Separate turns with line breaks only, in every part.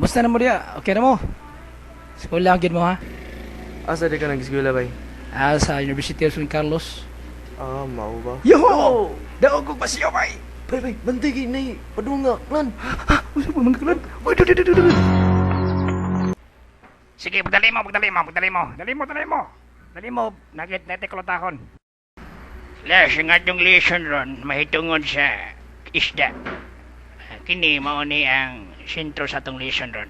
Musta na mo diya? Okay na mo? Eskwela gyud mo ha?
Asa di ka nag-eskwela bay?
Ah, sa University of San Carlos.
Ah, mao ba?
Yoho! Daog kog pasiyo bay.
Bay bay, bantay kay nay padunga klan.
Usa pa mga klan. Uy, du, du, du, du, du.
Sige, pagdali mo, pagdali mo, pagdali mo. Dali mo, dali mo. Dali mo, nagit na kulotahon. Les, ang atong lesson ron, mahitungod sa isda. Ah, kini, mao ni ang sentro sa atong lesson ron.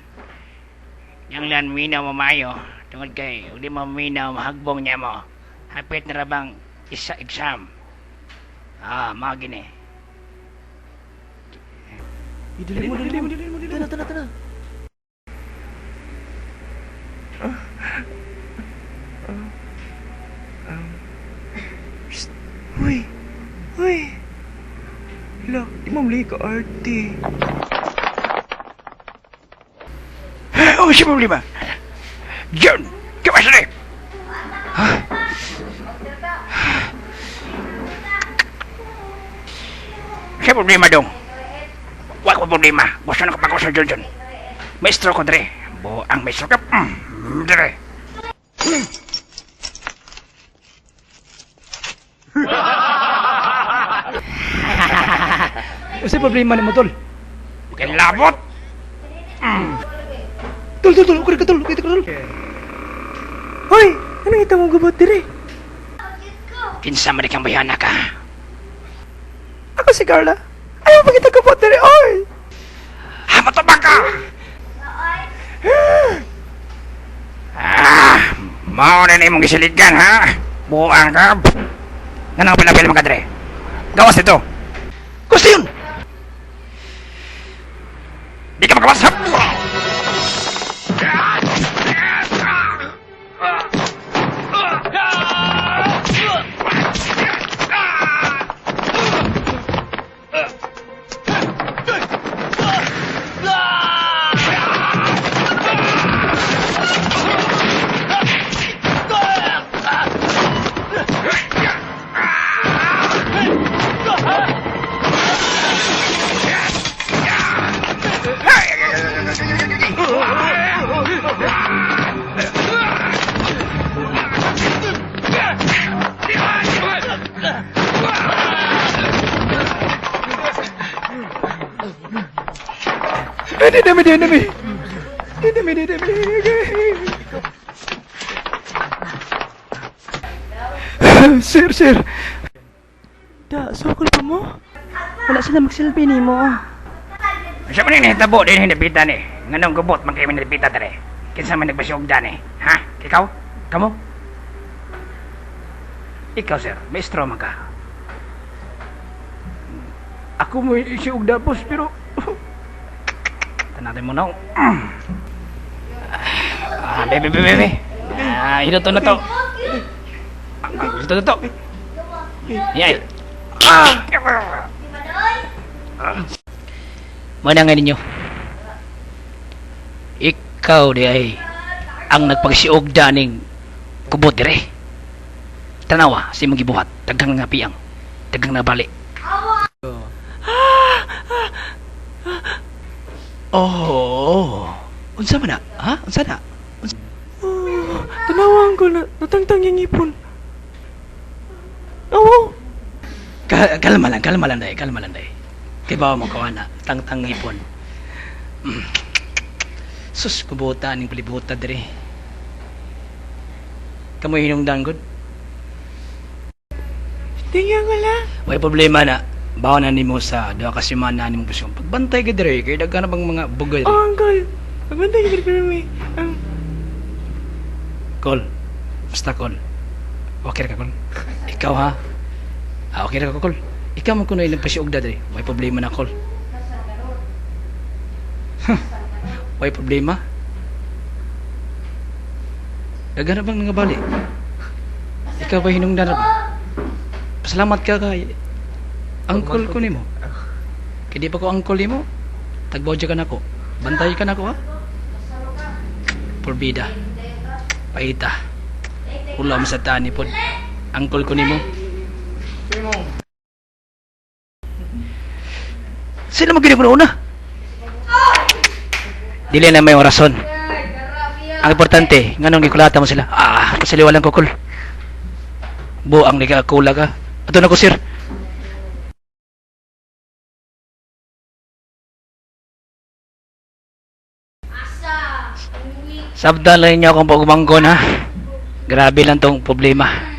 Yang lan minaw mamayo, tungod kay, ug di mo minaw, mahagbong niya mo. Hapit na rabang isa exam. Ah, mao gini.
Dili mo, dili mo, dili mo, dili mo. Tana, tana, tana. Shh. Uy. Uy. Hala, di mo mali ka arte.
Oh, siya problema. John, kamas na. Ha? Siya problema dong. Wa ko problema. Gusto na kapag sa John John. Maestro ko dre. Bo ang maestro ka. Dre.
Usa problema nimo tol.
Kay labot.
Tol, tol, tol, okay ka tol, okay ka tol.
Hoy, ano kita mong gubot dire?
Kinsa man kang bayana ka.
Ako si Carla. Ayaw pa kita gubot diri, oy.
Ha, matubang ka. Ah, mao na imong gisiligan ha. Buang ka. Nganong pila-pila man ka dre. Gawas dito.
Gusto yun.
Di ka magawas.
Hindi dami, di dami. Di dami, di dami. Sir, sir.
Da, sokol pa mo?
Wala sila magsilbi nimo.
Sa man ni hitabo din hinapita ni. Nganong gubot man kay hinapita dre. Kinsa man nagbasiog dani? Ha? Ikaw? Kamo? Ikaw sir, maestro man ka.
Ako mo isiug da boss pero
Tanatin mo na. Ah, bebe, bebe, bebe. Ah, hito to na to. Ah, hito na to. Yan. Ah! Mana nga ninyo. Ikaw di ay ang nagpagsiog daning kubot dire. Tanawa si imong gibuhat, daghang nga piang, daghang nabali.
Oh. Unsa man na? Ha? Unsa na?
Oh, tanawa ko na natangtang yung ipon. Aw.
Kalma lang day, kalma lang day. Kay bawa mo kawana, tangtang ipon. Sus, kubota ning palibuta dire. Kamoy hinungdan gud.
Tingnan ko lang.
Way problema na. Bawa na nimo sa duha ka semana nimong pasyon. Pagbantay ka dire kay daghan na bang mga bugay
Oh,
dire.
uncle. Pagbantay ka dire mi. Ang
Kol. Basta kol. Okay ra ka kol. Ikaw ha. Ah, okay ra ka kol. Ikaw man kuno ilang pasiugda dire. Way problema na kol. Huh. Way problema. Daghan na bang nangabali? Ikaw ba hinungdan na ba? Pasalamat ka kay angkol ko nimo. Kay di pa ko angkol nimo, tagbaw ka nako. Bantay ka nako ha. Porbida. Paita. Ulam sa tani pod. Angkol ko nimo. Sino mo gini ko una? Dili na may rason. Ang importante, nganong gikulata mo sila? Ah, pasaliwalan ko kul. Buang ni ka kula ka. Ato na ko, sir. Sabdan lang ninyo akong pagumanggon, ha. Grabe lang tong problema.